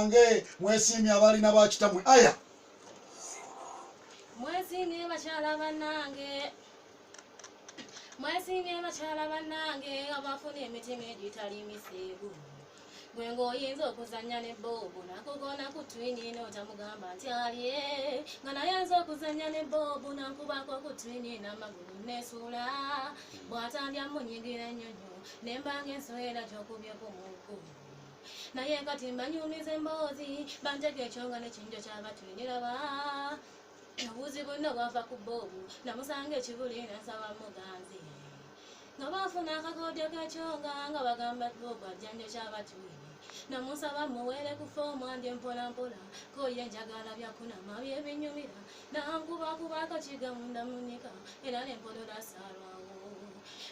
bange, mwesiimye abalina bakitamwe. Aya. Mwesiimye bakyala bannange, mwesiimye bakyala bannange abafuna emitima egitali miseegu. Gwe ng'oyinza okuzannya ne Bobu nakugona ku twini n'otamugamba nti alye, nga naye nza okuzannya ne Bobu nankubako ku twini n'amagulu nesuula, bw'atandya munyigira ennyonyo nembanga ensowera gy'okubye ku muggo. Naye kati mbanyumiza emboozi bantega ekyo nga nekinjo kyabatwiniraba. Obuzibu nno bwava ku Bobu, namusanga ekibuli nansaba muganzi, nga bafuna akakodyo k'ekyonga nga bagamba Bobu ajjanjo kyabatwini. Namusaba muwere ku foomu andye mpola mpola, ko ye njagala byakunama byebinyumira, nankubakuba akakiga munda munika era nempolola saalwawo.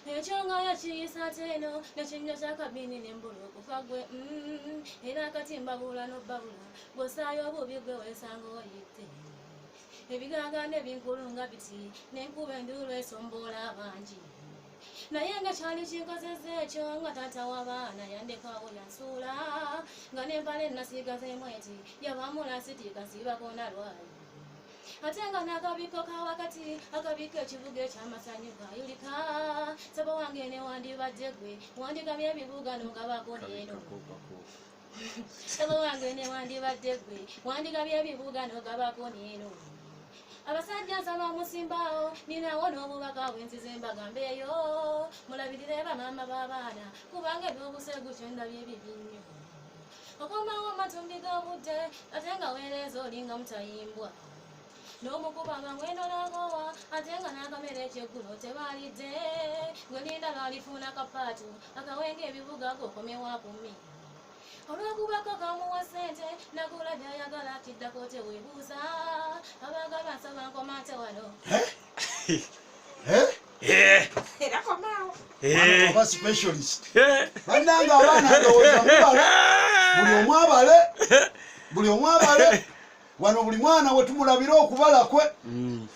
Ekyo nga yakiyisa ate eno nekinyo kyakabini nembula okufa gwe era kati mbabula nobbabula gwosaayo obubi gwe weesanga oyitte ebiganga n'ebinkulu nga biti nenkuba enduulu esomboola abangi. Naye nga kyali kinkozeza ekyo nga taata w'abaana yandekawo yansuula, nga nempala enasigazeemu eti yabamulasitiika nsiibako nalwayo, ate nga n'akabikko ka wakati akabikko ekibuga ekyamasanyu gayulika. Saba wange newandibadde gwe wandigabye ebibuga n'ogabako neeno. Saba wange newandibadde gwe wandigabye ebibuga n'ogabako neeno. Abasajja nsaba musimbaawo, ninawo n'obubaka bwenzize mbagambeeyo, mulabirire bamaama b'abaana kubanga ebyobuseegu kyendabye bibi nnyo. Okomawo matumbi g'obudde ate nga weereeza olinga mutayimbwa n'omukuba amangwendo n'agoowa, ate nga n'akamere ekyeggulo tebalidde. Gwe linda lwalifuuna kapaatu akawenga ebibuga gokomyewa kumi olwokubako kamuwa ssente nagula byayagala kiddako teweebuuza. Abagaba nsaba nkoma nte wano. Eh? Era komaawo. Mwana oba specialist. Bannange abaana ndowooza mubala, buli omu abale, buli omu abale wano, buli mwana we tumulabira okubala kwe.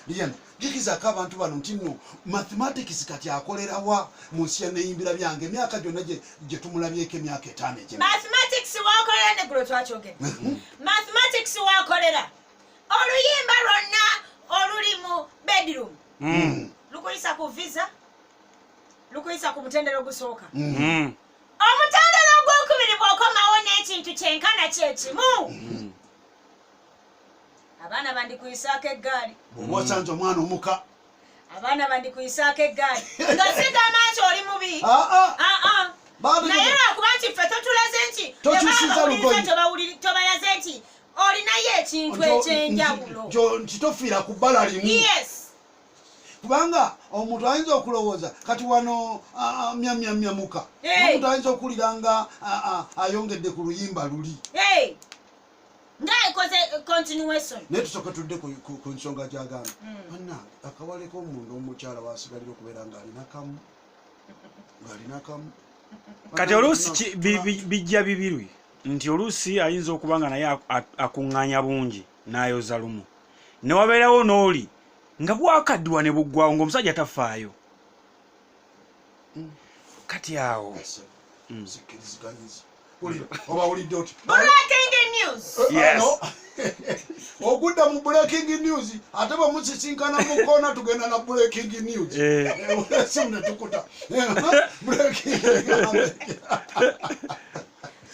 Liyana jukizako abantu bano nti nno mathematics kati akolerawa mu nsi ya neyimbira byange emyaka gyonna gye tumulabyeko, emyaka 5 egy'emabega. Mathematics wakolera, neggulo twakyogedde, mathematics wakolera oluyimba lwonna oluli mu bedroom lukuyisa ku visa, lukuyisa ku mutendera ogusooka. Omutendera ogwokubiri bw'okomawo n'ekintu kyenkana kyekimu, abaana bandikuyisaako eggaali. Bw'oba osanze omwana omuka. Abaana bandikuyisaako eggaali nga sigamba nti oli mubi. Ah, ah. Ah, ah. Naye lwakuba nti ffe totulaze nti Tokyusiza tebabawuliriza, lugoye. Tobalaze nti olinayo ekintu ekyenjawulo. Nti tofiira ku bbala limu. Kubanga omuntu ayinza okulowooza kati wano myamyamyamuka. Omuntu ayinza okuwulira nga ayongedde ku luyimba luli. Hey. Nga ekoze continuation. Naye tusooke tudde ku nsonga gyagamba. Bannange, akawaleko omunda omukyala wasigalira okubeera ng'alina kamu, ng'alina kamu. Kati oluusi bijja bibiri, nti oluusi ayinza okuba nga naye akuŋŋaanya bungi n'ayoza lumu, ne wabeerawo n'oli nga bwakaddiwa ne buggwawo ng'omusajja tafaayo. Kati awo Zikkiriziganyiza. Wulira, oba wulidde oti Breaking news. Yes. Ano, ogudda mu breaking news, ate bwe musisinkana mu koona tugenda na breaking news. Simu ne tukuta breaking.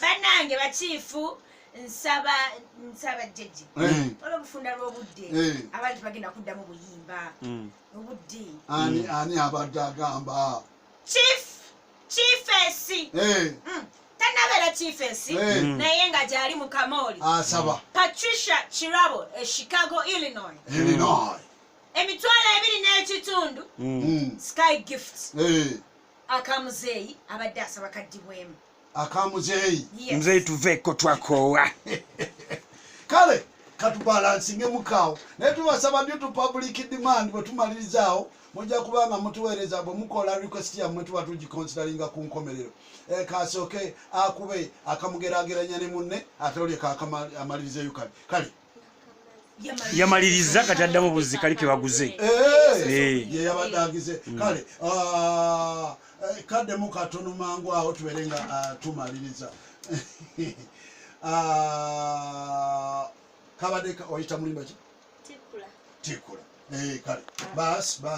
Bannange bakiifu, nsaba jjejje olw'obufunda lw'obudde, abantu bagenda kuddamu buyimba obudde. Ani abadde agamba? Chiefess. Tanabeera chiefess, naye nga gyali mu kamooli. Asaba. Patricia Kirabo e Chicago, Illinois. Illinois. 25,000. Sky gift. Akamuzeeyi abadde asaba kaddibwemu. Akamuzeeyi. Yes. Muzeeyi tuveeko, twakoowa. Kale katubalansingemukaawo, naye tubasaba due to public demand, bwe tumalirizaawo mujja kuba nga mutuweereza bwe mukola request yammwe, tuba tugiconsideringa ku nkomerero. Kasooke akube akamugeraageranya ne munne, ate olye amalirizeeyo. Kale. Yamaliriza, kati addamu buzzi kali ke baguze. Ye yabadde agize. Kale kaddemu katono mangu awo tubeere nga tumaliriza. Ah, kabadde oyita mulimba ki? Tikula. Tikula. Eh, kale basi basi.